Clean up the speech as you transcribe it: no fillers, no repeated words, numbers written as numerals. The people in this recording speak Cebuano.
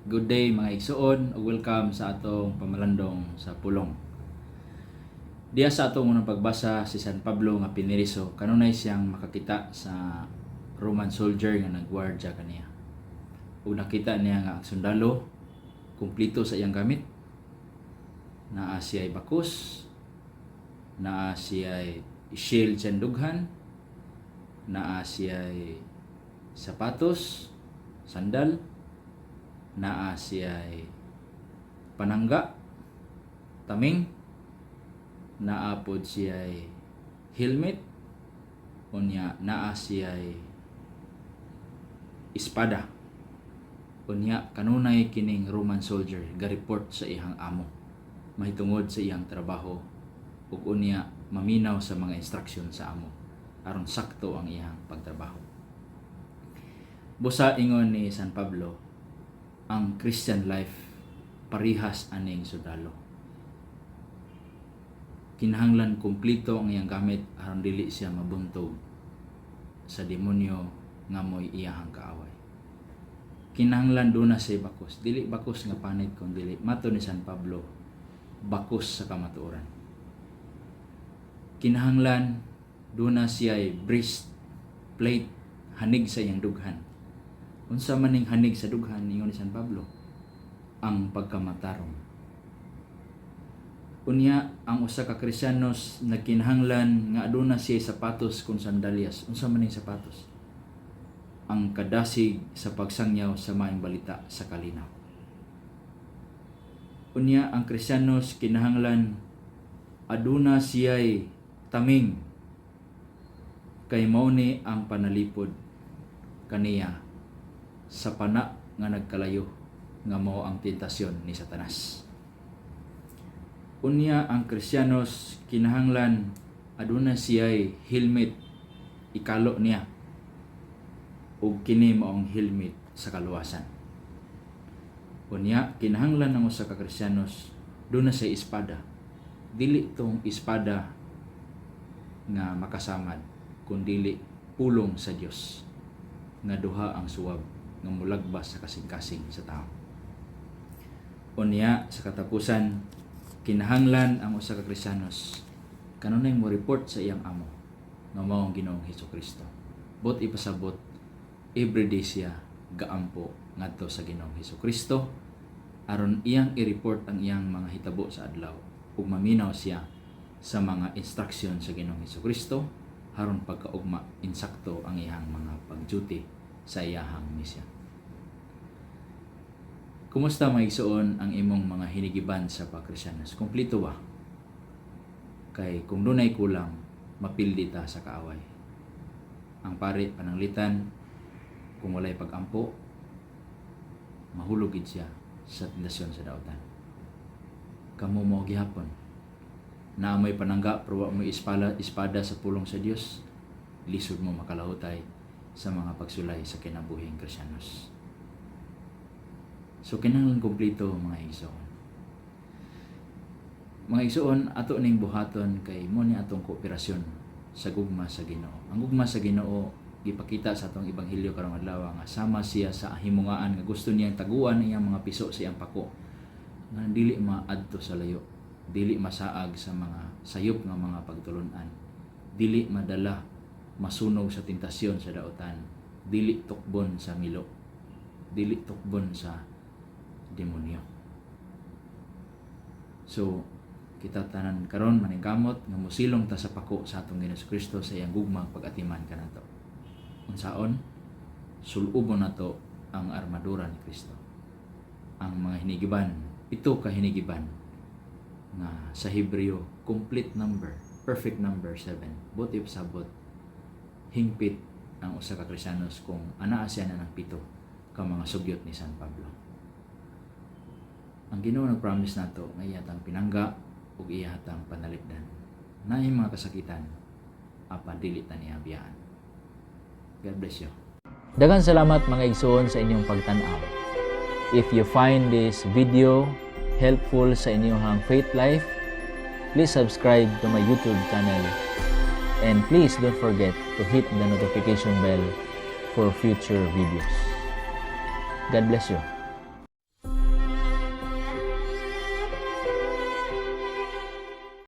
Good day, mga igsuon, ug welcome sa atong pamalandong sa pulong. Diya sa atong unang pagbasa, si San Pablo nga piniriso kanunay siyang makakita sa Roman soldier nga nagwardya kaniya. Ug nakita niya nga ang sundalo kumplito sa iyang gamit. Naa siya'y bakos, naa siya'y shield sa dughan, naa siya'y sapatos, sandal, naa siya'y panangga, taming, naa pod siya'y helmet, unya naa siya'y espada. Unya kanunay kining Roman soldier ga-report sa iyang amo mahitungod sa iyang trabaho ug unya maminaw sa mga instruction sa amo aron sakto ang iyang pagtrabaho. Busa ingon ni San Pablo, ang Christian life parihas aning sundalo. Kinahanglan kumpleto ang iyang gamit aron dili siya mabuntog sa demonyo nga mo'y iyahang kaaway. Kinahanglan duna siya bakos, dili bakos nga panit kun dili, mato ni San Pablo, bakos sa kamatuoran. Kinahanglan duna siya breast plate, hanig sa iyang dughan. Unsa man ning hanig sa dughan, ingon ni San Pablo? Ang pagkamatarong. Unya ang usa ka Kristiyanos nagkinahanglan nga aduna siya sapatos kun sandalyas. Unsa man ning sapatos? Ang kadasig sa pagsangyaw sa maayong balita sa kalinaw. Unya ang Kristiyanos kinahanglan aduna siya'y taming kay mao ni ang panalipod kaniya sa pana nga nagkalayo nga mao ang tentasyon ni Satanas. Unya ang Kristiyanos kinahanglan aduna siya'y helmet, ikalo niya, ug kini mao ang helmet sa kaluwasan. Unya kinahanglan ang usa ka Kristiyanos duna siya espada. Dili tong espada nga makasamad kundili pulong sa Dios nga duha ang suwab nga mulagbas sa kasing-kasing sa tao. Unya sa katapusan, kinahanglan ang usa ka Kristiyanos kanunay mo report sa iyang amo nga mao ang Ginoong Hesus Kristo. Buot ipasabot, everyday siya gaampo ngadto sa Ginoong Hesus Kristo aron iyang i-report ang iyang mga hitabo sa adlaw ug maminaw siya sa mga instruction sa Ginoong Hesus Kristo aron pagkaugma insakto ang iyang mga pag-duty sa iyahang mission. Kumusta, mga igsuon, ang imong mga hinigiban sa pagkristiyanos? Kompleto ba? Kay kung dunay kulang, mapildi ta sa kaaway. Ang pari pananglitan, kung walay pagampo, mahulog gid siya sa tentasyon sa dautan. Kamo mo gihapon. Naa mo'y panangga pero wa mo'y espada sa pulong sa Dios, lisod mo makalahutay sa mga pagsulay sa kinabuhing Kristiyanos. So kinahanglan kompleto, mga igsoon. Mga igsoon, ato ning buhaton kay mao ni atong kooperasyon sa gugma sa Ginoo. Ang gugma sa Ginoo gipakita sa atong ebanghelyo karong adlaw nga sama siya sa himungaan nga gusto niyang taguan ang iyang mga piso sa iyang pako nga dili maadto sa layo, dili masaag sa mga sayop nga mga pagtulun-an, dili madala masunog sa tentasyon sa dautan, dili tukbon sa milo, dili tukbon sa demonyo. So kita tanan karon maningkamot nga mosilong ta sa pako sa atong Ginoong Kristo sa iyang gugma pag-atiman kanato. Unsaon? Sulubon nato ang armadura ni Kristo. Ang mga hinigiban, pito ka hinigiban nga sa Hebreo complete number, perfect number 7. Buot ipasabot, hingpit ang usa ka Kristiyanos kung anaa siya na ng pito ka mga sugyot ni San Pablo. Ang Ginoo nag-promise nato nga iya tang pinangga ug iya tang panalipdan. Naay mga kasakitan apan dili ta niya biyaan. God bless you. Daghang salamat, mga igsoon, sa inyong pagtan-aw. If you find this video helpful sa inyong faith life, please subscribe to my YouTube channel. And please don't forget to hit the notification bell for future videos. God bless you.